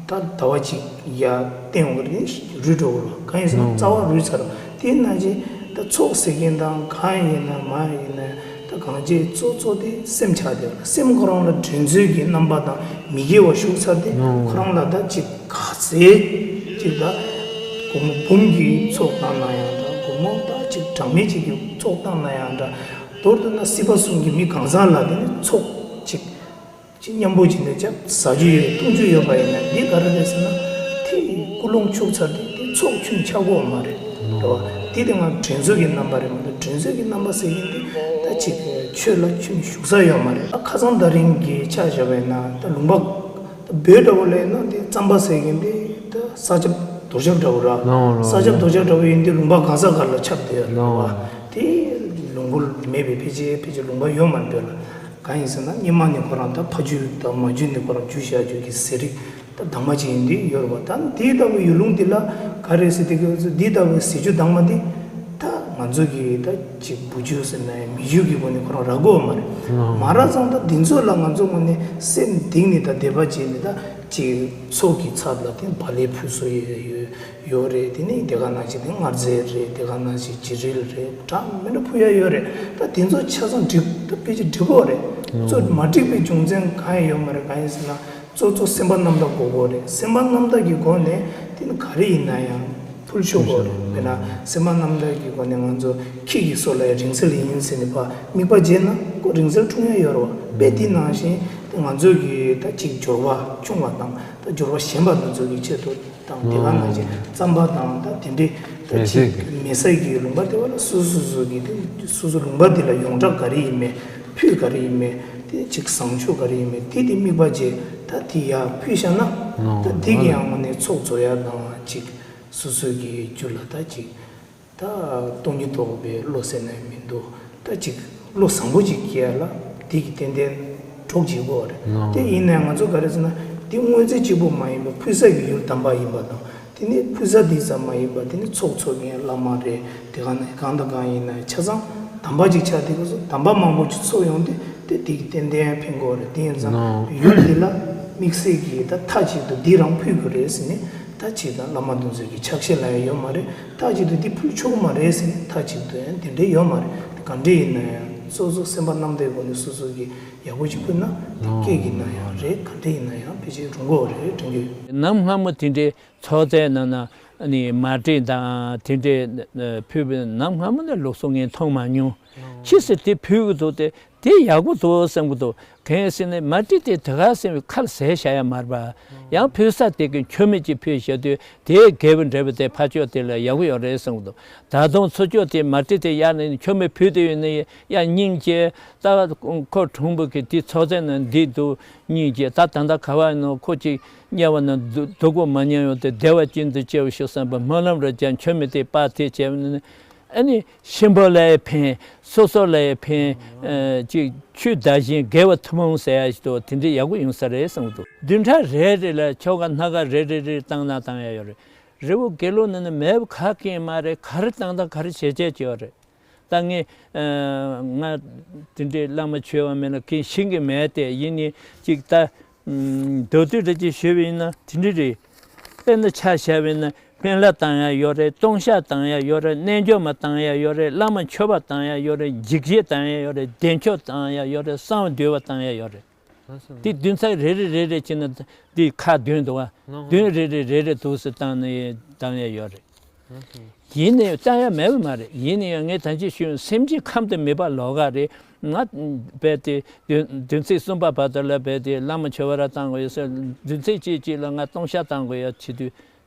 ད་ཟླ་བ་གཅིག་ཡ་བསྟན་འོང་གི་རེད། རུལ་འགྲོ་གི་རེད་བ། གང་ཡིན་ཟེར་ན་རྩ་བ་རུལ་ཚར་བ་དེ་ན་ཅིག་ད་ཚོགས་ཟེར་མཁན་དང་གང་ཡིན་ན་མ་ཡིན་ན་ད་གང་ཅིག་གཙོ་གཙོ་དེ་སེམས་ཆགས་བསྡད་པ་སེམས་ཁོ་རང་ལ་འགྲན་རྩོད་ཀྱི་རྣམ་པ་དང་མི་དགེ་བ་ཞུགས་ཚར་དེ་ཁོ་རང་ལ་ད་ཅིག་ག་ཚད་ཅིག་ད་སྒོར་མོ་འབུམ་གྱི་ཚོགས་བཏང་ན་ཡང་ད་སྒོར་མོ་ད་ཅིག་གྲངས་མེད་ཅིག་གི་ཚོགས་བཏང་ན་ཡང་འདྲ། མདོར་བསྡུ་ན་སྲིད་པ་གསུམ་གྱི་མི་གང་ཟག་ལ་དེ་ནི་ཚོགས་ཅིག་ཅིག་མཉམ་པོ་ཅིག་ནས་ཅིག་ཟ་རྒྱུ་ཡོད་འཐུང་རྒྱུ་ཡོད་པ་ཡིན་ན་འདི་ག་རེ་རེད་ཟེར་ན་དེ་ཀུན་སློང་འཁྲུག་ཚར་དེ་དེ་ཚོགས་ཁྱོན་ཆགས་ཀྱི་ཡོད་མ་རེད། རེད་བ། དེ་དེ་ང་འགྲན་རྩོད་ཀྱི་རྣམ་པ་རེད་མ་གཏོགས་འགྲན་རྩོད་ཀྱི་རྣམ་པ་ཟེར་མཁན་དེ་ད་ཅིག་ཆོས་ལ་ཁྱོན་ཞུགས་ས་ཡོད་མ་རེད། ད་ཁ་སང་ད་རིང་གི་ཆ་བཞག་པ་ཡིན་ན་ད་ལུང་པ། ད་བོད་འདྲ་བོ་ལ་ཡིན་ན་དེ་རྩམ་པ་ཟེར་མཁན་དེ་ད་ས་ཆ་ རྡོ་ཁྱབ་འདྲ་བོ་ར། ལོ་ལོ་ས་ཁྱབ་རྡོ་ཁྱབ་འདྲ་བོ་ཡིན་དུས་ལུང་པ་གང་ས་ག་ལ་ཁྱབ་བསྡད་ཡོད་རེད་བ། དེ་ལུང་པ་མེད་པའི་ཕལ་ཆེར་ཕལ་ཆེར་ལུང་པ་ཡོད་མ་རེད་ལ། གང་ཡིན་ཟེར་ན་སྔོན་མ་ནས་ཁོ་རང་ད་ཕ་རྒྱུད་དང་མ་རྒྱུད་ནས་ཁོ་རང་རྒྱུད་བཞག་རྒྱུད་ཀྱི་ཟས་རིགས་ད་དྭངས་མ་ཅིག་ཡིན་དུས་ཡོད་རེད་བ། ད་འདི་ལྟ་བུའི་ཡུལ་ལུང་འདི་ལ་ག་རེ་ཟེར་དེ་གི་འདི་ལྟ་བུའི་ཟས་བཅུད་དྭངས་མ་འདི་ད་ང་ཚོ་གི་ད་ཅིག་བུ་རྒྱུད་ཟེར་ན་ཡང་མི་རྒྱུད་ཀྱི་སྒོ་ནས་ཁོ་རང་རག་གི་ཡོད་མ་རེད། མ་རག་ཙང་ད་འདི་ཚོ་ལ་ང་ཚོ་ངོས་ནས་སེམས་གཏིང་ནས་ད་དད་པ་བྱས་ནས་ད་ཅིག་ཚོགས་ཀྱི་ཚབ་ལ་དེ་བག་ལེབ་ཕུལ་སྲོལ་ཡོད་ཡོད་ཡོད་རེད། དེ་ནས་དེ་ག་ནང་བཞིན་དེ་མངར་རྫས་རེད། དེ་ག་ནང་བཞིན་བྱི་རིལ་རེད། འདྲ་མི་འདྲ་ཕུལ་ཡ་ཡོད་རེད། ད་དེ་ཚོ་ཆ་ཚང་འགྲིག་ད་ཕལ་ཆེར་འགྲིག་གི་ཡོད་རེད། ཚོ་མ་འགྲིག་པའི་རྒྱུ་མཚན་གང་ཡང་ཡོད་མ་རེད། གང་ཡིན་ཟེར་ན་གཙོ་གཙོ་སེམས་པ་རྣམ་དག་དགོས་ཀྱི་ཡོད་རེད། སེམས་པ་རྣམ་དག་གི་སྒོ་ནས་དེ་ནི་ག་རེ་ཡིན་ན་ཡང་ཕུལ་ཆོག་གི་ཡོད་རེད། དཔེར་ན་སེམས་པ་རྣམ་དག་གི་སྒོ་ནས་ང་ཚོ་ཁྱི་གི་སོ་ལ་ཡང་རིང་བསྲེལ་ཡིན་ཟེར་ནས་ཕར་དམིགས་པ་བརྗེས་ན་ཁོ་རིང་བསྲེལ་འཁྲུངས་ཡ་ཡོད་རེད་བ། དཔེ་དེ་ནང་བཞིན་དེ་ང་ཚོ་གི་ད་ཅིག་སྦྱོར་བ་ཆུང་བ་དང་ད་སྦྱོར་བ་ཞན་པ་དེ་ཚོ་གི་ཆེད་དུ། དང་དེ་ག་ནང་བཞིན་རྩམ་པ་དང་ད་དེ་འདྲའི་ད་མེ་ཅིག་བསྲེགས་ཀྱི། མེ་བསྲེགས་ཀྱི་ལུང་པ་དེ་བ་ལ་སོ་སོ་སོ་གི་དེ་སོ་སོ་ལུང་པ་དེ་ལ་ཡོངས་གྲགས་ག་རེ་ཡིན་མིན། ཕུད་ག་རེ་ཡིན་མིན། དེ་ཅིག་བཟང་ཕྱོགས་ག་རེ་ཡིན་མིན་དེ་དེ་དམིགས་པ་བྱས་ད་དེ་ཡར་ཕུལ་བཞག་ན་ད་དེ་གི་ཡང་ངོས་ནས་ཚོགས་རྫོགས་ཡ་དང་ཅིག་སོ་སོ་གི་རྒྱུད་ལ་ད་ཅིག་ད་སྟོང་ཉིད་རྟོགས་པའི་བློ་ཟེར་ན་ཡང་མི་འདུག་ད་ཅིག་བློ་བཟང་པོ་ཅིག་སྐྱེ་ཡ་ལ་འདི་གི་ཏན་ཏན་གྲོགས་བྱེད་དགོས་རེད། དེ་ཡིན་ན་ཡང་ང་ཚོ་ག་རེ་ཟེར་ན་འདི་དངོས་རྫས་གཅིག་པུ་མ་ཡིན་པར་ཕུལ་ས་གི་ཡུལ་དམ་པ་ཡིན་པ་དང་དེ་ནི་ཕུལ་ས་འདི་ཙམ་མ་ཡིན་པར་དེ་ནི་ཚོགས་འཚོགས་མཁན་བླ་མ་རེད། དེ་ག་ནི་གང་དང་གང་ཡིན་ན་ཆ་ཚང་དམ་པ་ཅིག་ཆགས་དེ་ག་ཚོ་དམ་པ་མང་པོ་ཅིག་ཚོགས་ཡོང་དུས་དེ་འདི་གི་ཏན་ཏན་ཕན་གོ་རེད། དེ་ཡིན་ཙང་ཡུལ་འདི་ལ་དམིགས་བསལ་གྱི་ད་མཐའ་གཅིག་ཏུ་འདི་རང་ཕུལ་དགོས་རེད་ཟེར་ནས་ད་ཅིག་ད་བླ་མ་དེ་ཚོ་གི་ཕྱག་བཞེས་ལ་ཡང་ཡོད་མ་རེད། མཐའ་གཅིག་ཏུ་འདི་ཕུལ་ཆོག་གི་མ་རེད་ཟེར་ནས་མཐའ་གཅིག་ཏུ་ཡང་དེ་འདྲ་ཡོད་མ་རེད། དེ་ག་འདྲ་ཡིན་ན་ཡང་སོ་སོ་སེམས་པ་རྣམ་དག་སྒོ་ནས་སོ་སོ་གི་ཡག་པོ་ཅིག་ཕུལ་ན་དེ་སྐད་ཀྱི་ན་ཡང་རེད། ག་འདྲ་ཡིན་ན་ཡང་ཕལ་ཆེར་རུང་གོ་རེད་དྲན་གྱི་ཡོད། ནམ་སྔ་མོ་དེ་འདྲའི་ཚོགས་རྫས་ནང་ན་ནི་མར་དྲི་དང་དེ་འདྲའི་ཕུལ་བའི་ནམ་སྔ་མོ་ནས་ལུགས་སྲོལ་ངས་མཐོང་མ་མྱོང་། ཕྱིས་སུ་དེ་ཕུལ་གི་འདུག་སྟེ། དེ་ཡག་པོ་འདུག་བསམ་གྱི་འདུག་གང་ཡིན་ཟེར་ན་མར་དྲི་དེ་དེ་ག་ཟེར་བའི་ཁ་ལ་ཟས་བཞག་ཡ་མ་རེད་པ། ཡང་ཕུལ་ས་དེ་གི་མཆོད་མེ་ཅིག་ཕུལ་བཞག་དུས་དེའི་དགེ་བའི་འབྲས་བུ་དེ་ཕར་ཕྱོགས་དེ་ལ་ཡག་པོ་ཡོད་རེད་བསམ་གྱི་འདུག་ད་དུང་ཚུར་ཕྱོགས་དེ་མར་དྲི་དེ་གཡར་ནས་མཆོད་མེ་ཕུལ་དུས་ཡིན་ན་ཡང་སྙིང་རྗེ། ད་ཁོ་གྲུང་པོ་གི་དེ་ཚོགས་རྫས་ནང་འདི་འདུག་སྙིང་རྗེ། ད་ད་ལྟ་ག་བ་ཡིན་ནོ་ཁོ་ཅིག་དམྱལ་བ་ནང་སྡུག་སྡུག་པོ་མ་མྱོང་ཡོང་དེ་བདེ་བ་ཅན་དུ་སྐྱེ་བར་ཤོག་བསམ་པ་སྨོན་ལམ་རེ་བརྒྱབ། མཆོད་མེ་དེ་པར་དེ་བྱས་ནས། ཨ་ནི་གཤིན་པོ་ལ་ཡང་ཕན། སོ་སོ་ལ་ཡང་ཕན། ཨ་ཅིག་ཆོས་བདག་གཞན་དགེ་བ་ཐུན་མོང་ཟེར་ཡ་ཞིག་འདུག་དེ་འདྲའི་ཡག་པོ་ཡོང་ས་རེད་བསམ་གྱི་འདུག་བདུན་ཕྲག་རེ་རེ་ལ་ཆོ་ག་སྣ་ཁ་རེ་རེ་རེ་བཏང་ན་བཏང་ཡ་ཡོད་རེད། རི་བོ་དགེ་ལུགས་ནང་ནས་མེད་པ་ག་གེ་མ་རེད། ག་རེ་བཏང་དང་ག་རེ་བྱས་བྱས་ཀྱི་ཡོད་རེད། ད་ངས་ཨ་ང་དེ་འདྲའི་བླ་མ་བྱས་པ་མེད་ན་གང་ཤེས་ཀྱི་མེད་དེ། ཡིན་ནའི་ཅིག་ད། མདོར་བསྡུས་རེ་ཅིག་ཞུས་པ་ཡིན་ན་དེ་འདྲ་རེད། དཔེར་ན་ཆ་བཞག་པ་ཡིན་ན་སྨན་བླ་བཏང་ཡ་ཡོད་རེད། ལྟུང་བཤགས་བཏང་ཡ་ཡོད་རེད། རྣལ་འབྱོར་མ་བཏང་ཡ་ཡོད་རེད། བླ་མ་མཆོད་པ་བཏང་ཡ་ཡོད་རེད། འཇིགས་བྱེད་བཏང་ཡ་ཡོད་རེད། བདེ་མཆོག་བཏང་ཡ་ཡོད་རེད། གསང་བ་འདུས་པ་བཏང་ཡ་ཡོད་རེད། དེ་བདུན་ཚིགས་རེ་རེ་རེ་རེ་བྱས་ན་འདི་ཁག་བདུན་འདུག་བ། བདུན་རེ་རེ་རེ་རེ་འདུག་སེ་བཏང་ནས་བཏང་ཡ་ཡོད་རེད། ཡིན་ནའི་བཏང་ཡ་མེད་པ་མ་རེད། ཡིན་ནའི་ཡང་ངས་ད་ཅི་ཞུས་སེམས་ཅན་ཁམས་དང་མི་འཕགས་ལོ་ཀ་རེད། ང་རྦད་དེ་བདུན་བདུན་ཚིགས་གསུམ་པ་བར་དུ་ལ་རྦད་དེ་བླ་མ་མཆོད་པ་ར་བཏང་དགོས་ཡོད་ཟེར། བདུན་ཚིགས་གཅིག་གཅིག་ལ་ང་ལྟུང་བཤགས་བཏང་དགོས་ཡ་བྱེད་དུས་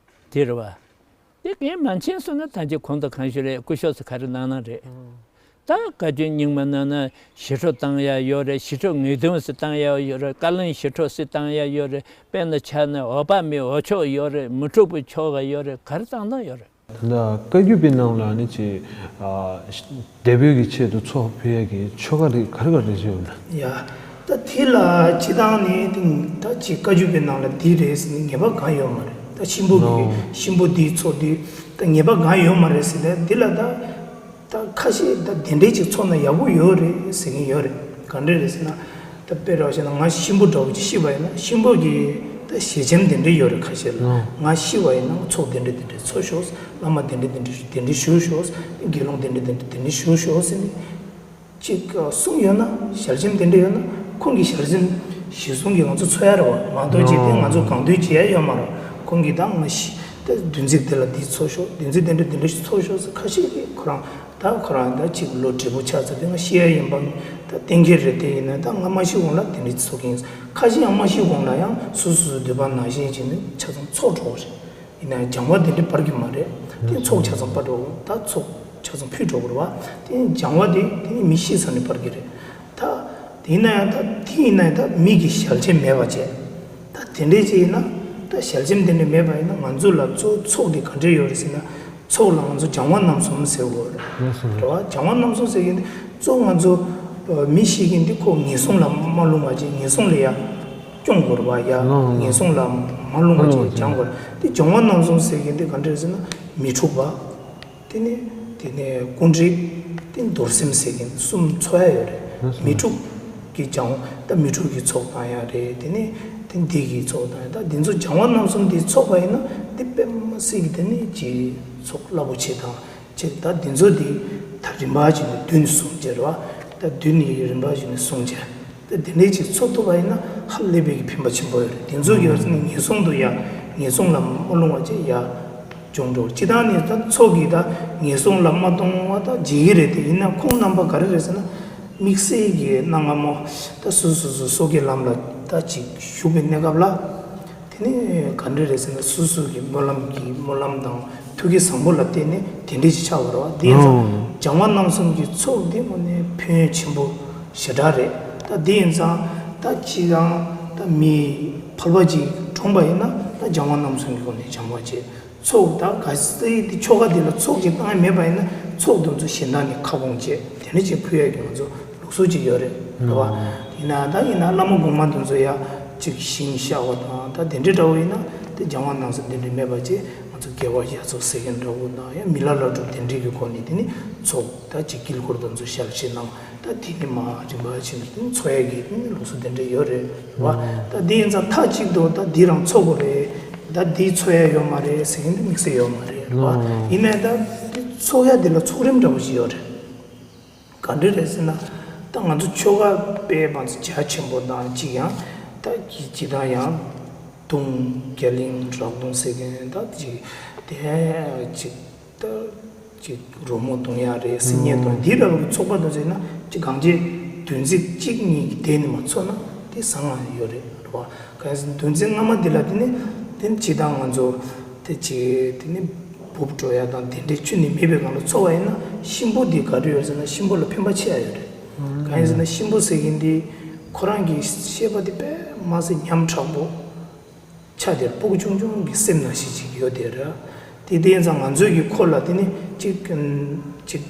དེ་རེད་བ། དེ་གས་མ་མཁྱེན་སོང་ན་ད་ཅི་གོང་དུ་གང་ཞུས་རེད། སྐུ་ཞབས་སུ་ག་རེ་གནང་གནང་རེད། ད་བཀའ་བརྒྱུད་རྙིང་མ་ནང་ན་ཞི་ཁྲོ་བཏང་ཡ་ཡོད་རེད། ཞི་ཁྲོ་ངེས་དོན་ཟེར་བཏང་ཡ་ཡོད་རེད། བཀའ་བློན་ཞི་ཁྲོ་ཟེར་བཏང་ཡ་ཡོད་རེད། དཔེར་ན་ཆ་ན་འོད་དཔག་མེད་འོད་མཆོག་ཡོད་རེད། མི་འཁྲུགས་པའི་ཆོ་ག་ཡོད་རེད། ག་རེ་བཏང་བཏང་ཡོད་རེད། ད་བཀའ་བརྒྱུད་པའི་ནང་ལ་ནི་ཅིག་ཨ་འདས་པོའི་གི་ཆེད་དུ་ཚོགས་ཕུལ་ཡ་གི་ཆོ་ག་རིགས་ག་རེ་ག་རེ་ཡོད་ན། ཡ། ད་དེ་ལ་སྤྱི་བཏང་ནི་དེ་ད་ཅིག་བཀའ་བརྒྱུད་པའི་ནང་ལ་འདི་རེད་ཟེར་ནས་ངེས་པ་གང་ཡོད་མ་རེད། ད་གཤིན་པོ་གི་ནོ། གཤིན་པོ་འདིའི་ཚོགས་འདི་ད་ངེས་པ་གང་ཡོད་མ་རེད་ཟེར་ནས་འདི་ལ་ད། ད་ཁ་ཤས་ད་དེ་འདྲས་ཅིག་ཚོགས་ན་ཡག་པོ་ཡོད་རེད་ཟེར་མཁན་ཡོད་རེད། ག་འདྲས་རེད་ཟེར་ན། ད་དཔེ་ར་བཤད་ན་ང་གཤིན་པོ་འདྲ་བོ་ཅིག་ཤི་བ་ཡིན་ན་གཤིན་པོ་གི་ད་ཞལ་ཆེམས་དེ་འདྲས་ཡོད་རེད་ཁ་ཤས་ལ། ཨོ། ང་ཤི་བ་ཡིན་ན་ཚོགས་དེ་འདྲས་དེ་འདྲས་ཚོགས་ཤོག་བླ་མ་དེ་འདྲས་དེ་འདྲས་དེ་འདྲས་བཞུགས་ཤོག་དགེ་སློང་དེ་འདྲས་དེ་འདྲས་དེ་འདྲས་བཞུགས་ཤོག་ཟེར་ནས་ཅིག་གསུངས་ཡོད་ན། ཞལ་ཆེམས་དེ་འདྲས་ཡོད་ན་ཁོང་གི་ཞལ་ཆེམས་གཞིར་བཟུང་གིས་ང་ཚོ་ཚོགས་ཡ་རེད་བ། མ་གཏོགས་ཅིག་དེ་ང་ཚོ་གང་འདོད་བྱེད་ཡ་ཡོད་མ་རེད། ཁོང་གིས་ད་ང་ཤི་ད་བདུན་ཚིགས་དེ་ལ་འདི་ཚོགས་ཤོག་བདུན་ཚིགས་དེ་འདྲས་དེ་འདྲས་ཚོགས་ཤོག་ཟེར་ཁ་ཤས་ཀྱིས་ཁོ་རང་། ད་ཁོ་རང་ད་ཅིག་ལོ་བགྲེས་པོ་ཆགས་ཚར་དུས་ང་ཤི་ཡ་ཡིན་པ་ད་གཏན་འཁེལ་རེད། དེ་ཡིན་ན་ད་ང་མ་ཤི་གོང་ལ་དེ་འདྲས་ཚོགས་ཀྱི་ཡིན། ཁ་ཤས་ཡང་མ་ཤི་གོང་ལ་ཡང་སོ་སོ་སོའི་འདོད་པ་ནང་བཞིན་བྱས་ནས་ཆ་ཚང་ཚོགས་འགྲོ་བ་རེད། ཡིན་ན་ཡང་སྦྱང་བ་དེ་འདྲས་སྤར་གྱི་མ་རེད། དེ་ཚོགས་ཆ་ཚང་སྤར་འགྲོ་གི་རེད། ད་ཚོགས་ཆ་ཚང་ཕུལ་འགྲོ་གི་རེད་བ། དེ་སྦྱང་བ་དེ་དེ་ནི་མི་ཤི་ཚར་ནས་སྤར་གྱི་རེད། ད་དེ་ཡིན་ན་ཡང་ད་དེ་ཡིན་ན་ཡང་ད་མི་གི་ཞལ་ཆེམས་མེད་པ་བྱས། ད་དེ་འདྲས་ཅིག་ཡིན་ན། ད་ཞལ་ཆེམས་དེ་འདྲ་མེད་པ་ཡིན་ན་ང་ཚོ་ལ་གཙོ་བོ་ཚོགས་དེ་ག་འདྲས་ཡོད་རེད་ཟེར་ན། ཚོགས་ལ་ང་ཚོ་སྦྱང་བ་རྣམ་གསུམ་ཟེར་དགོས་རེད། རེད་བ། སྦྱང་བ་རྣམ་གསུམ་ཟེར་མཁན་དེ་གཙོ་བོ་ང་ཚོ་ཨ་མི་ཤེས་མཁན་དེ་ཁོ་ངན་སོང་ལ་མ་ལྷུང་བ་ཅིག་ངན་སོང་ལས་ཡར་སྐྱོང་དགོས་རེད་བ། ཡ། ལོ་ངན་སོང་ལ་མ་ལྷུང་བ་ཅིག་སྦྱང་དགོས་རེད། དེ་སྦྱང་བ་རྣམ་གསུམ་ཟེར་མཁན་དེ་ག་འདྲས་རེད་ཟེར་ན། མི་འཁྲུགས་པ། དེ་ནས་དེ་ནས་ཀུན་རིག། དེ་ནས་རྡོར་སེམས་ཟེར་མཁན་གསུམ་ཚོགས་ཡ་ཡོད་རེད། མི་འཁྲུགས་ཀྱི་སྦྱང་། ད་མི་འཁྲུགས་ཀྱི་ཚོགས་བཏང་ཡ་རེད། དེ་ནས་དེ་འདི་གི་ཚོགས་བཏང་ཡ། ད་འདི་ཚོ་སྦྱང་བ་རྣམ་གསུམ་འདི་ཚོགས་པ་ཡིན་ན་འདི་དཔེ་མ་སྲིད་ཀྱི་དེ་ནས་ཀྱི་ཚོགས་རླབས་པོ་ཆེ་དང་ཅིག་ད་འདི་ཚོ་འདི་ད་རིམ་པ་བྱས་ནས་བདུན་གསུངས་བྱས་རེད་བ། ད་བདུན་ནི་རིམ་པ་བྱས་ནས་གསུངས་བྱས། ད་དེ་འདྲའི་ཅིག་ཚོགས་ཐུབ་པ་ཡིན་ན་ཧ་ལས་པའི་གི་ཕན་པ་ཆེན་པོ་ཡོད་རེད། དེ་ཚོ་གི་བར་ནས་ངན་སོང་དུ་ཡ། ངན་སོང་ལ་མ་ལྷུང་བ་བྱས་ཡ། སྦྱོང་འགྲོ། སྤྱིར་བཏང་ནི་ད་ཚོགས་ཀྱི་ད་ངན་སོང་ལ་མ་གཏོང་བ་ད་བྱེད་ཀྱི་རེད། དེ་ཡིན་ན་ཁོང་རྣམ་པ་ག་རེ་རེད་ཟེར་ན། དམིགས་བསལ་གྱི་གནའ་སྔ་མོ་ད་སོ་སོ་སོ་སོ་གི་ལམ་ལ་ད་ཅིག་ཞུགས་པའི་གནས་སྐབས་ལ། དེ་ནི་ག་འདྲ་རེད་ཟེར་ན། སོ་སོ་གི་སྨོན་ལམ་གྱི་སྨོན་ལམ་དང་ཐུགས་ཀྱི་བཟང་པོ་ལ་བརྟེན་ནས་དེ་འདྲ་ཞིག་ཆགས་པ་རེད་བ། དེ་ཡིན་ཙང་ཨོ། སྦྱང་བ་རྣམ་གསུམ་གྱི་ཚོགས་འདི་དངོས་གནས་ཕན་ཡོན་ཆེན་པོ་ཞེ་དྲག་རེད། ད་དེ་ཡིན་ཙང་ད་སྤྱིར་བཏང་ད་མི་ཕལ་པ་ཅིག་གྲོངས་པ་ཡིན་ན་ད་སྦྱང་བ་རྣམ་གསུམ་གྱི་སྒོ་ནས་སྦྱང་བ་བྱེད། ཚོགས་ད་ག་ཚོད་དེ་ཆོ་ག་དེ་ལ་ཚོགས་ཅིག་བཏང་ཡ་མེད་པ་ཡིན་ན་ཚོགས་དེ་ཚོ་གཞན་དག་ནས་ཁ་སྐོང་བྱེད། དེ་འདྲ་ཅིག་ཕུལ་ཡ་གི་ང་ཚོ་ལུགས་སྲོལ་ཅིག་ཡོད་རེད། རེད་བ། ཡིན་ན་ད་ཡིན་ན་བླ་མ་གོང་མ་དེ་ཚོ་ཡ་ཅིག་ཞིང་གཤེགས་པ་དང་ད་དེ་འདྲའི་འདྲ་བོ་ཡིན་ན་དེ་སྦྱང་བ་རྣམ་གསུམ་དེ་འདྲ་མེད་པ་བྱས། ང་ཚོ་དགེ་བ་བཞག་ཚོགས་ཟེར་མཁན་འདྲ་བོ་དང་ཡང་མི་ལ་ལ་སྒྲུབ་དེ་འདྲའི་གི་སྒོ་ནས་དེ་ནི་ཚོགས་ད་ཅིག་དཀྱིལ་འཁོར་དེ་ཚོ་ཞལ་ཕྱེ་གནང་། ད་དེ་ནི་མ་རིམ་པ་བྱས་ནས་དེ་ནི་ཚོགས་ཡ་གི་དེ་ནི་ལུགས་སྲོལ་དེ་འདྲ་ཡོད་རེད་བ། ད་དེ་ཡིན་ཙང་མཐའ་གཅིག་ཏུ་ད་འདི་རང་ཚོགས་དགོས་རེད། ད་འདི་ཚོགས་ཡ་ཡོད་མ་རེད་ཟེར་མཁན་དེ་དམིགས་བསལ་ཡོད་མ་རེད་བ། ཡིན་ནའི་ད་དེ་ཚོགས་ཡ་དེ་ལ་ཚོགས་རིམ་འདྲ་བོ་ཞིག་ཡོད་རེད། ག་འདྲ་རེད་ཟེར་ན། ད་ང་ཚོ་ཆོ་ག་དཔེ་མ་ཚོ་རྒྱ་ཆེན་པོ་དང་གཅིག་ཡང་ད་གི་ཇི་ལྟར་ཡང་། གདུང་རྒྱ་གླིང་རབ་གདུང་ཟེར་མཁན་ད་ཅིག་དེ་ཅིག་ད་ཅིག་རོལ་མོ་གཏོང་ཡ་རེད། སིལ་སྙན་གཏོང་འདི་འདྲ་བོ་ཚོགས་པ་དང་ཟེར་ན་ཅིག་གང་ཅི་བདུན་ཚིགས་གཅིག་གཉིས་ཀྱི་དེ་ནི་མ་ཚོགས་ན་དེ་བཟང་ང་ཡོད་རེད་རེད་བ། གང་ཟེར་བདུན་ཚིགས་སྔ་མ་འདི་ལ་དེ་ནི་དེ་ནི་ཇི་ལྟར་ང་ཚོ་དེ་ཅིག་དེ་ནི། འབུབ་འགྲོ་ཡ་དང་དེ་འདྲའི་ཆུ་ནི་མེད་པའི་སྒང་ལ་ཚོགས་པ་ཡིན་ན་གཤིན་པོ་འདི་ག་རེ་ཡོད་ཟེར་ན་གཤིན་པོ་ལ་ཕན་པ་ཆེ་ཡ་ཡོད་རེད། གང་ཡིན་ཟེར་ན་གཤིན་པོ་ཟེར་མཁན་འདི་ཁོ་རང་གི་བཤད་པ་འདི་དཔེ་མ་ཟད་ཉམ་དྲག་པོ། ཆ་དེར་སྤུ་གུ་ཆུང་ཆུང་གི་སེམས་ནང་བཞིན་ཅིག་ཡོད་དེ་རེད། དེ་དེ་ཡིན་ཙང་ང་ཚོས་ཀྱི་ཁོ་ལ་དེ་ནི་གཅིག་གཅིག་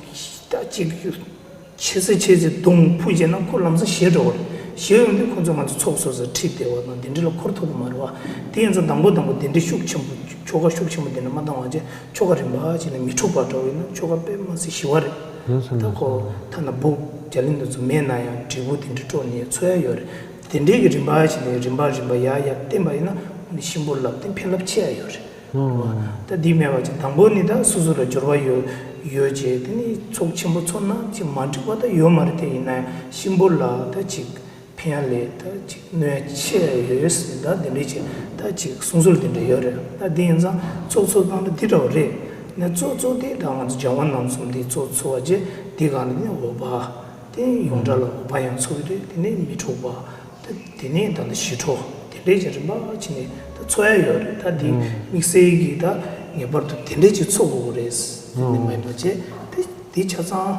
ད་གཅིག་ཆེ་ཚེ་ཆེ་ཚེ་གདུང་ཕུ་བྱས་ན་ཁོ་ལམ་སང་ཞེད་འགྲོ་བ་རེད། ཞེད་ཡོང་དུས་ཁོ་ཚོ་ང་ཚོ་ཚོགས་སོ་སོར་ཁྲིད་བསྡད་པ་དང་དེ་འདྲ་ལ་འཁོར་ཐུབ་ཀྱི་མ་རེད་བ། དེ་ཡིན་ཙང་དང་པོ་དང་པོ་དེ་འདྲ་ཤུགས་ཆེན་པོ་ཆོ་ག་ཤུགས་ཆེན་པོ་དེ་འདྲ་མ་བཏང་བ་བྱས་ཆོ་ག་རིམ་པ་བྱས་ནས་མི་འཁྲུགས་པ་འདྲ་བོ་ཡིན་ན་ཆོ་ག་དཔེ་མ་སྲིད་ཞི་བ་རེད། ད་ཁོ་ཐ་ན་འབུ་རྒྱ་གླིང་དེ་ཚོ་མེད་ན་ཡང་འབྲས་བུ་དེ་འདྲ་དཀྲོག་ནས་འཚོ་ཡ་ཡོད་རེད། དེ་འདྲའི་གི་རིམ་པ་བྱས་ནས་རིམ་པ་རིམ་པ་ཡར་ཡར་བསྟན་པ་ཡིན་ན་གཤིན་པོ་ལ་དེ་ཕན་རླབས་ཆེ་ཡ་ཡོད་རེད། ད་འདི་མེད་པ་ཅིག་དང་པོ་ནི་ད་སོ་སོ་ལ་འབྱོར་བ་ཡོད་ཡོད་ཅེས་དེ་ནི་ཚོགས་ཆེན་པོ་ཚོགས་ན་ཅིག་མ་འགྲིག་པ་ད་ཡོད་མ་རེད། དེ་ཡིན་ན་ཡང་གཤིན་པོ་ལ་ད་ཅིག་ཕན་ཡ་ལས་ད་ཅིག་གནོད་ཡ་ཆེ་ཡོད་ཟེར་ད་དེ་འདྲའི་ཅིག་ད་ཅིག་གསུང་སྲོལ་དེ་འདྲ་ཡོད་རེད། ད་དེ་ཡིན་ཙང་ཚོགས་ཚོགས་སྟངས་ད་འདི་འདྲ་བ་རེད། ནས་ཚོགས་ཚོགས་དེ་ད་ང་ཚོ་སྦྱང་བ་རྣམ་གསུམ་དེ་ཚོགས་ཚོགས་པ་བྱས་དེ་གང་ལ་ནི་འོ་བ་དེ་ཡོངས་གྲགས་ལ་འོ་བ་ཡང་ཚོགས་ཀྱི་རེད། དེ་ནས་མི་འཁྲུགས་པ། ད་དེ་ནས་ད་ལྟ་ཞི་ཁྲོ་དེ་འདྲའི་ཅིག་རིམ་པ་བྱས་ནས་ད་འཚོ་ཡ་ཡོད་རེད། ད་འདི་དམིགས་བསལ་གྱི་ད་ངེས་པར་དུ་དེ་འདྲའི་ཅིག་འཚོ་དགོས་ཀྱི་རེད། དེ་འདྲ་མ་ཡིན་པ་བྱས་དེ་དེ་ཆ་ཚང་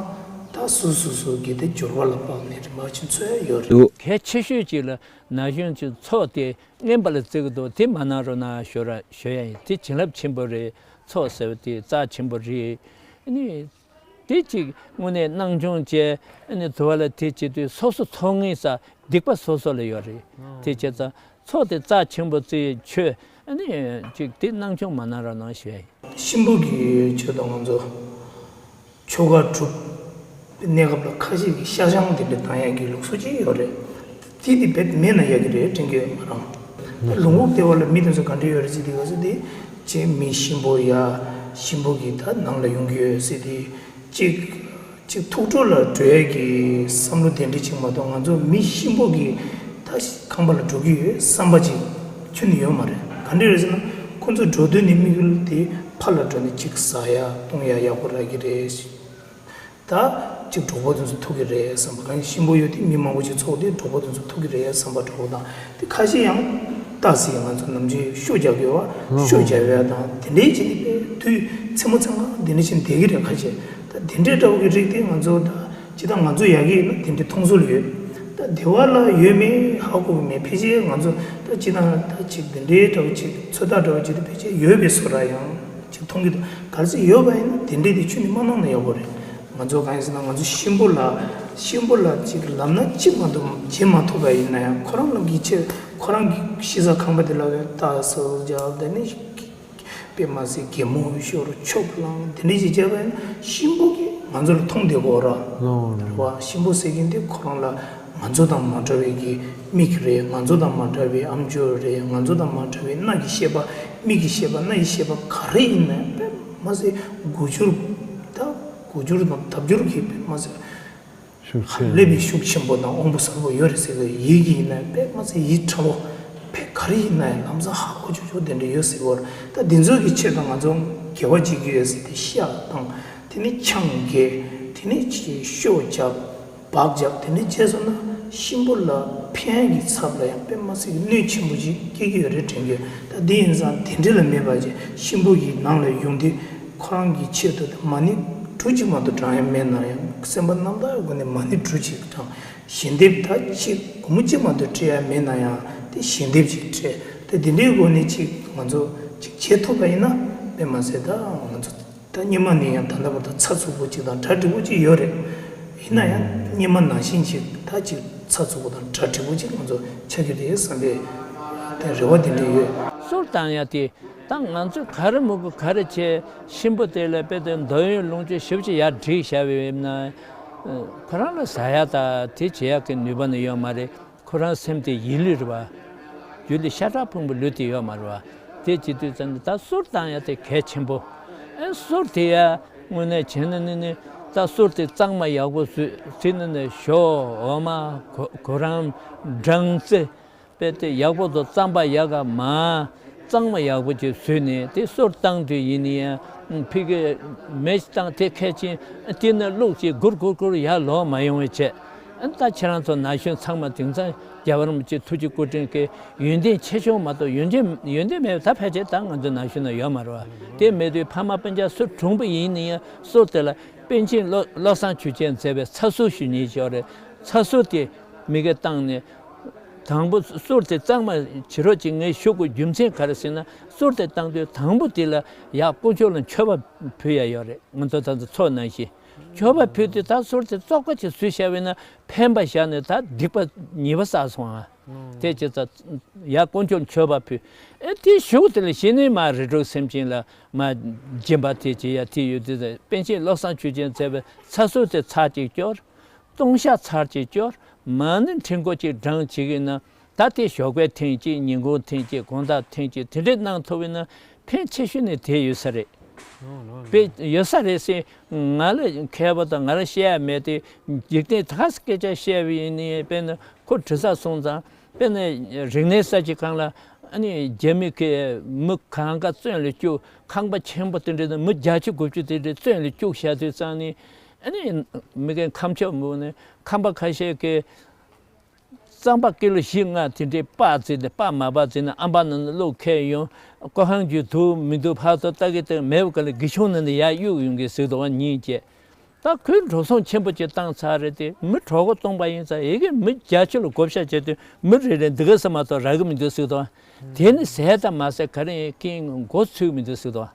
ད་སོ་སོ་སོ་གི་དེ་འབྱོར་བ་ལ་དཔགས་ནས་རིམ་པ་ཅིག་འཚོ་ཡ་ཡོད་རེད། གལ་ཆེ་ཤོས་ཅིག་ལ་ན་གཞོན་ཅིག་ཚོགས་དེ་རྔན་པ་ལ་བརྩི་གི་འདུག་དེ་མ་གནང་རོགས་གནང་ཞུ་ར་ཞུ་ཡ་ཡིན། དེ་བྱིན་རླབས་ཆེན་པོ་རེད། ཚོགས་ཟེར་བ་དེ་རྩ་ཆེན་པོ་རེད། ཨ་ནི། དེ་གཅིག་དངོས་གནས་སྣང་ཆུང་བྱས་ཨ་ནི་དུ་བ་ལ་དེ་བྱེད་དུས་སོ་སོ་ཚོགས་ངེས་ས་སྡིག་པ་སོ་སོ་ལ་ཡོད་རེད། དེ་བྱས་ཙང་ཚོགས་དེ་རྩ་ཆེན་པོ་བརྩི་ཆོས་ཨ་ནི་གཅིག་དེ་སྣང་ཆུང་མ་གནང་རོགས་གནང་ཞུ་ཡ་ཡིན། གཤིན་པོ་གི་ཆོས་དང་ང་ཚོ་ཆོ་ག་སྒྲུབ་གནས་སྐབས་ལ་ཁ་ཤས་ཀྱིས་ཤ་ཆང་དེ་འདྲ་བཏང་ཡ་གི་ལུགས་སྲོལ་ཅིག་ཡོད་རེད། དེ་དེ་རྦད་མེད་ན་ཡག་གི་རེད་དྲན་གྱི་ཡོད་ང་རང་། ལུང་ཁུག་ལྟེ་བ་ལ་མི་དེ་ཚོ་ག་འདྲ་ཡོད་རེད་ཟེར་དུས་ག་ཚོད་དེ་ཅེས་མི་གཤིན་པོ་ཡ་གཤིན་པོ་གི་ད་ནང་ལ་ཡོང་གི་ཡོད་ཟེར་དེ་ཅིག་ཅིག་ཐུགས་སྤྲོ་ལ་འགྲོ་ཡས་ཀྱི་བསམ་བློ་དེ་འདྲ་ཅིག་མ་གཏོགས་ང་ཚོ་མི་གཤིན་པོ་གི་ད་ཁང་པ་ལ་འགྲོ་གི་ཡོད་བསམ་པ་ཅིག་ཁྱོན་ནས་ཡོད་མ་རེད། ག་འདྲ་རེད་ཟེར་ན་ཁོ་ཚོ་འགྲོ་དུས་ནས་དམིགས་ཡུལ་དེ་ཕར་ལ་འགྲོ་ནས་ཅིག་ཟ་ཡ་བཏུང་ཡ་ཡག་པོ་རག་གི་རེད། ད་ཅིག་གྲོགས་པོ་དེ་ཚོ་ཐུག་གི་རེད་བསམ་པ། གང་ཡིན་གཤིན་པོ་ཡོད་དེ་མི་མང་པོ་ཅིག་ཚོགས་དེ་གྲོགས་པོ་དེ་ཚོ་ཐུག་གི་རེད་བསམ་པ་གྲོགས་པོ་དང་དེ་ཁ་ཤས་ཡང་ལྟ་སྲིད་ང་ཚོ་ནམ་རྒྱུན་ཤོ་རྒྱག་གི་ཡོད་བ་ཤོ་རྒྱག་ཡོད་དང་དེ་འདྲའི་ཅིག་དེ་དུས་མཚན་མོ་མཚན་གང་དེ་འདྲ་ཅིག་བསྡད་གི་རེད། ཁ་ཤས་ད་དེ་འདྲའི་འདྲ་བོ་གི་རིགས་དེ་ང་ཚོ་ད་ཅི་ད་ང་ཚོ་ཡག་གི་ཡིན་ན་དེ་འདྲའི་མཐོང་ཚུལ་ཡོད། ད་བདེ་བ་ལ་ཡོད་མེད་ཧ་གོ་གི་མེད། ཕལ་ཆེར་ང་ཚོ་ད་ཅི་ན་ད་ཅིག་འདི་འདྲའི་འདྲ་བོ་ཅིག་ཚོད་ལྟ་འདྲ་བོ་ཅིག་དེ་ཕལ་ཆེར་ཡོད་པའི་བཟོ་འདྲ་ཡང་ཅིག་མཐོང་གི་འདུག་གལ་སྲིད་ཡོད་པ་ཡིན་ན་དེ་འདྲའི་དེ་ཁྱོན་ནས་མ་གནང་ན་ཡག་པོ་རེད། ང་ཚོ་གང་ཡིན་ཟེར་ན་ང་ཚོ་གཤིན་པོ་ལ་གཤིན་པོ་ལ་ཅིག་ལབ་ན་ཅིག་མ་གཏོགས་བྱེད་མ་ཐུབ་པ་ཡིན་ན་ཡང་ཁོ་རང་ལ་གི་ཆེད་ཁོ་རང་གི་གཤིན་ས་ཁང་པ་དེ་ལ་བས་ད་སོ་རྒྱག་དེ་ནི། དཔེ་མ་སྲིད་གད་མོ་ཤོར་ཆོབ་ལངས་དེ་འདྲ་ཞིག་བྱས་པ་ཡིན་ན་གཤིན་པོ་གིས་ང་ཚོ་ལ་མཐོང་བསྡད་ཀྱི་ཡོད་རེད། ལོ་ལོ། རེད་བ། གཤིན་པོ་ཟེར་མཁན་དེ་ཁོ་རང་ལ་ང་ཚོ་དང་མ་འདྲ་བའི་གི་མིག་རེད། ང་ཚོ་དང་མ་འདྲ་བའི་ཨམ་ཅོག་རེད། ང་ཚོ་དང་མ་འདྲ་བའི་སྣ་གི་ཤེས་པ། མིག་གི་ཤེས་པ། སྣ་ཡི་ཤེས་པ་ག་རེ་ཡིན་ན་ཡང་དཔེ་མ་སྲིད་དགུ་བཅུར་ད་དགུ་བཅུར་དང་ལྡབ་འགྱུར་གྱིས་དཔེ་མ་སྲིད། ཤུགས་ཆེ། ཧ་ལས་པའི་ཤུགས་ཆེན་པོ་དང་དབང་པོ་གསལ་པོ་ཡོད་རེད་ཟེར་གི་ཡིད་ཀྱི་ཡིན་ན་དཔེ་མ་ཚད་ཡིད་ཕྲ་བོ། དཔེ་ག་རེ་ཡིན་ན་ཡང་ལམ་སང་ཧ་གོ་ཆོག་ཆོག་དེ་འདྲ་ཡོད་ཟེར་གི་ཡོད་རེད། ད་འདི་ཚོ་གི་ཆེད་དུ་ང་ཚོ་དགེ་བ་བྱེད་ཀྱི་ཡོད་ཟེར་ཏེ་ཤ་བཏང་། དེ་ནས་ཆང་བརྒྱབ། དེ་ནས་ཅིག་ཤོ་བརྒྱབ། སྦག་བརྒྱབ། དེ་འདྲ་བྱས་སོང་ན་གཤིན་པོ་ལ་ཕན་གྱི་ཚབ་ལ་ཡང་དཔེ་མ་ཚད་ཀྱི་གནོད་ཆེན་པོ་ཅིག་སྐྱེལ་གྱི་ཡོད་རེད་དྲན་གྱི་ཡོད། ད་འདི་ཡིན་ཙང་དེ་འདྲ་ལ་མེད་པ་ཅིག་གཤིན་པོ་གི་ནང་ལ་ཡོང་དུས། ཁོ་རང་གི་ཆེད་དུ་མ་ཎི་གྲུ་གཅིག་མ་གཏོགས་བགྲང་ཡ་མེད་ན་ཡང་སེམས་པ་རྣམ་དག་སྒོ་ནས་མ་ཎི་གྲུ་གཅིག་བགྲང་། ཞལ་འདེབས་ད་གཅིག་སྒོར་མོ་གཅིག་མ་གཏོགས་སྤྲད་ཡ་མེད་ན་ཡང་དེ་ཞལ་འདེབས་གཅིག་སྤྲད། དེ་དེ་འདྲའི་སྒོ་ནས་གཅིག་ང་ཚོ་གཅིག་བྱེད་ཐུབ་པ་ཡིན་ན་དཔེ་མ་ཟད་ད་ང་ཚོ་ད་སྔོན་མ་ནས་ཡང་ད་ལྟ་བར་དུ་ཚགས་ཚུད་པོ་གཅིག་དང་གྲ་འགྲིག་པོ་གཅིག་ཡོད་རེད། ཡིན་ན་ཡང་སྔོན་མ་ནང་བཞིན་གཅིག་ད་གཅིག་ཚགས་ཚུད་པོ་དང་གྲ་འགྲིག་པོ་གཅིག་ང་ཚོ་ཆགས་ཀྱི་རེད་བསམ་པའི་དེ་རེ་བ་དེ་འདྲ་ཡོད། གསུར་བཏང་ཡ་དེ། ད་ང་ཚོས་ག་རེ་མི་དགོས་ག་རེ་བྱས། གཤིན་པོ་དེ་ལ་དཔེ་དེ་འདོད་ཡོན་ལོངས་སྤྱོད་ཞེ་པོ་ཅིག་ཡར་བསྒྲིགས་བཞག་པ་ཡིན་ན། ཁོ་རང་ལ་ཟ་ཡ་ད་དེ་བྱེད་ཡ་གི་ནུས་པ་ནི་ཡོད་མ་རེད། ཁོ་རང་སེམས་དེ་ཡིད་ལུས་རེད་བ། རྒྱུད་ལ་ཤ་ཁྲག་ཕུང་པོའི་ལུས་དེ་ཡོད་མ་རེད་བ། དེ་བྱེད་དུས་ཙམ་ནས་ད་གསུར་བཏང་ཡ་དེ་གལ་ཆེན་པོ། ཨེ་གསུར་དེ་ཡ་དངོས་གནས་བྱས་ན་ནི་ནི་ད་གསུར་དེ་གཙང་མ་ཡག་པོ་བཟོས་དེ་ནི་ནི་ཞོ་འོ་མ་གོ་གོ་རམ་སྦྲང་རྩི། དཔེ་དེ་ཡག་པོ་དང་རྩམ་པ་ཡག་ག་མ། གཙང་མ་ཡག་པོ་ཅིག་བཟོས་ནས་དེ་གསུར་བཏང་དུས་ཡིན་ན་ཡང་ཕི་གི་མེ་བཏང་དེ་ཁད་ཅིང་དེ་ནས་བླུགས་ཅིག་གུར་གུར་གུར་ཡར་ལོག་མ་ཡོང་བའི་ཆེད། ད་ཁྱེད་རང་ཚོ་ན་གཞོན་ཚང་མ་དེང་སང་རྒྱལ་བ་རིན་པོ་ཆེ་ཐུགས་རྗེ་སྐུ་དྲིན་གྱི་ཡོན་ཏན་ཆེ་ཆུང་མ་གཏོགས་ཡོན་ཏན་ཡོན་ཏན་མེད་པ་ད་ཕལ་ཆེར་ད་ང་ཚོ་ན་གཞོན་ན་ཡོད་མ་རེད་བ། དེ་མེད་དུས་ཕ་མ་སྤུན་ཀྱག་སུ་གྲོངས་པ་ཡིན་ན་ཡང་གསུར་དེ་ལ་པཎ་ཆེན་བློ་བློ་བཟང་ཆོས་རྒྱན་མཛད་པའི་ཚ་གསུར་ཞུ་ཉེན་ཞིག་ཡོད་རེད། ཚ་གསུར་དེ་མི་གིས་བཏང་ནས། དང་པོ་གསུར་དེ་གཙང་མ་བྱེད་རོགས་གྱིས། ངས་ཞུ་དགོས་རྒྱུ་མཚན་ག་རེ་ཟེར་ན་གསུར་དེ་བཏང་དུས་དང་པོ་དེ་ལ་ཡར་དཀོན་མཆོག་ལ་མཆོད་པ་ཕུལ་ཡ་ཡོད་རེད། ང་ཚོ་ད་ཚོ་ཚོགས་ནང་བཞིན་མཆོད་པ་ཕུལ་དུས་ད་གསུར་དེ་བཙོག་པ་ཅིག་བཟོས་བཞག་པས་ན་ཕན་པ་བཞག་ནས་ད་སྡིག་པ་ཉེས་པ་བསགས་སོང་ཨ། དེ་ཅི་ཙམ་ཡར་དཀོན་མཆོག་ལ་མཆོད་པ་ཕུལ། ཨེ་དེ་ཞུ་དེ་ལ་གཞི་ནས་མ་རིགས་དྲུག་སེམས་ཅན་ལ་མ་སྦྱིན་པ་དེ་བྱེད་ཡ་དེ་ཡོད་དུས་པཎ་ཆེན་བློ་བཟང་ཆོས་རྒྱན་མཛད་པའི་ཚ་གསུར་དེ་ཚར་གཅིག་སྐྱོར། ལྟུང་བཤགས་ཚར་གཅིག་སྐྱོར། མ་ཎི་ཕྲེང་སྐོར་གཅིག་བགྲང་བྱེད་ཀྱི་ན། ད་དེ་ཞོགས་པའི་ཐེངས་གཅིག་ཉིན་གུང་ཐེངས་གཅིག་དགོང་དག་ཐེངས་གཅིག་དེ་འདྲས་གནང་ཐུབ་པས་ན་ཕན་ཆེ་ཤོས་ནི་དེ་ཡོད་ས་རེད། དཔེ་ཡོད་ས་རེད་ཟེར། ང་ལ་མཁས་པ་དང་ང་ལ་བཤད་ཡ་མེད་དེ། འཇིག་རྟེན་ད་ག་སེ་སྐད་ཆ་བཤད་པ་ཡིན་ནི་དཔེར་ན་ཁོ་དྲི་ཟ་སོང་ཙང་དཔེར་ན་རིག་གནས་གསར་བརྗེ་སྒང་ལ་ཨ་ནི་རྒྱ་མི་གི་མི་གང་ག་བཙོན་ལ་བཅུག་ཁང་པ་ཆེན་པོ་དེ་འདྲས་དང་མི་བརྒྱད་ཅུ་དགུ་བཅུ་དེ་འདྲས་བཙོན་ལ་བཅུག་བཞག་དུས་ཙང་ནི། ཨ་ནི་མི་གི་ཁམས་ཕྱོགས་མི་ནི་ཁམས་པ་ཁ་ཤས་ཀྱིས། རྩམ་པ་ཀི་ལོ་བཞི་ལྔ་དེ་འདྲའི་སྤགས་བརྩིས་ནས་སྤགས་མ་སྤགས་བརྩིས་ནས་ཨམ་ཕྲག་ནང་ནས་བླུགས་ཁྱེར་ཡོང་། སྐུ་ཁང་རྒྱུ་དུ་མི་འདུག་ཕར་ཚུར་ལྟ་གི་ལྟ་གི་མེད་པ་ག་ལ་སྒེའུ་ཆུང་ནང་ནས་ཡར་གཡུག་ཡོང་གི་ཟིག་དོ་ཉིན་བྱས། ད་ཁོས་འགྲོ་སོང་ཆེན་པོ་ཅིག་བཏང་ཚར་རེད་དེ་མི་གྲོད་ཁོག་སྟོང་པ་ཡིན་ཙང་ཡི་གེ་མི་བརྒྱད་ཅུ་ལ་བགོ་བཤའ་བྱས་དུས་མི་རེ་རེ་འདི་ག་ས་མ་གཏོགས་རག་གི་མི་འདུག་ཟིག་དོ། དེ་ནི་ཟས་དང་མ་ཟས་ག་རེ་ཡིན་ཀིང་མགོ་ཚོས་མི་འདུག་ཟིག་དོ།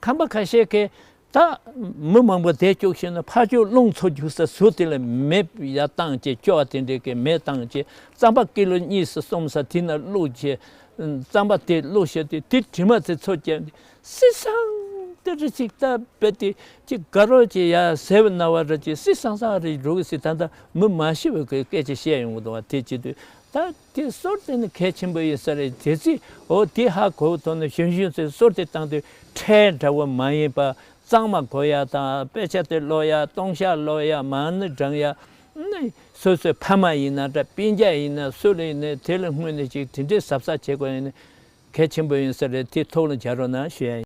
ཁམས་པ་ཁ་ཤས་ཀྱིས་ད་མི་མང་པོ་བསྡད་བཅུག་ཤེས་ན་ཕར་ཕྱོགས་རླུང་འཚོ་རྒྱུག་ས་ཟུར་དེ་ལ་མེ་ཡར་བཏང་བྱས་སྐྱོ་བ་དེ་འདྲས་ཀྱི་མེ་བཏང་བྱས་རྩམ་པ་ཀི་ལོ་གཉིས་སུ་གསུམ་ས་དེ་ན་བླུགས་བྱས་རྩམ་པ་དེ་བླུགས་བྱས་དེ་དེ་དྲི་མ་དེ་འཚོ་བྱས་སི་སང་དེ་རི་ཅིག་ད་བེ་དེ་ཅིག་དགའ་རོགས་ཀྱི་ཡ་ཟེར་བ་ན་བ་ར་ཅིག་སི་སང་སང་རི་འགྲོ་གི་སི་ད་ད་མི་མ་ཤི་བའི་སྐད་ཆ་བཤད་ཡོང་གི་འདུག་བ་དེ་བྱེད་དུས་ད། དེ་གསུར་དེ་ནི་གལ་ཆེན་པོ་ཡིན་ས་རེད། དེ་ཚེ་འོ་དེ་ཧ་གོ་བའི་ཐོག་ནས་གཞོན་གཞོན་ཚོས་གསུར་དེ་བཏང་དུས་ཁྲལ་འདྲ་བོ་མ་ཡིན་པ་གཙང་མ་དགོས་ཡ་དང་དཔེ་ཆ་དེ་ཀློག་ཡ་ལྟུང་བཤགས་ཀློག་ཡ་མ་ཎི་བགྲང་ཡ་ནི་སོ་སོའི་ཕ་མ་ཡིན་ན་འདྲ་སྤུན་ཀྱག་ཡིན་ན་སུ་ལ་ཡིན་ན་དེ་ལ་སྔོན་ནས་ཅིག་དེ་འདྲའི་གཟབ་གཟབ་བྱེད་དགོས་ཡ་ནི་གལ་ཆེན་པོ་ཡིན་ས་རེད། དེ་ཐུགས་ལ་འཇགས་རོགས་གནང་ཞུ་ཡ་ཡིན།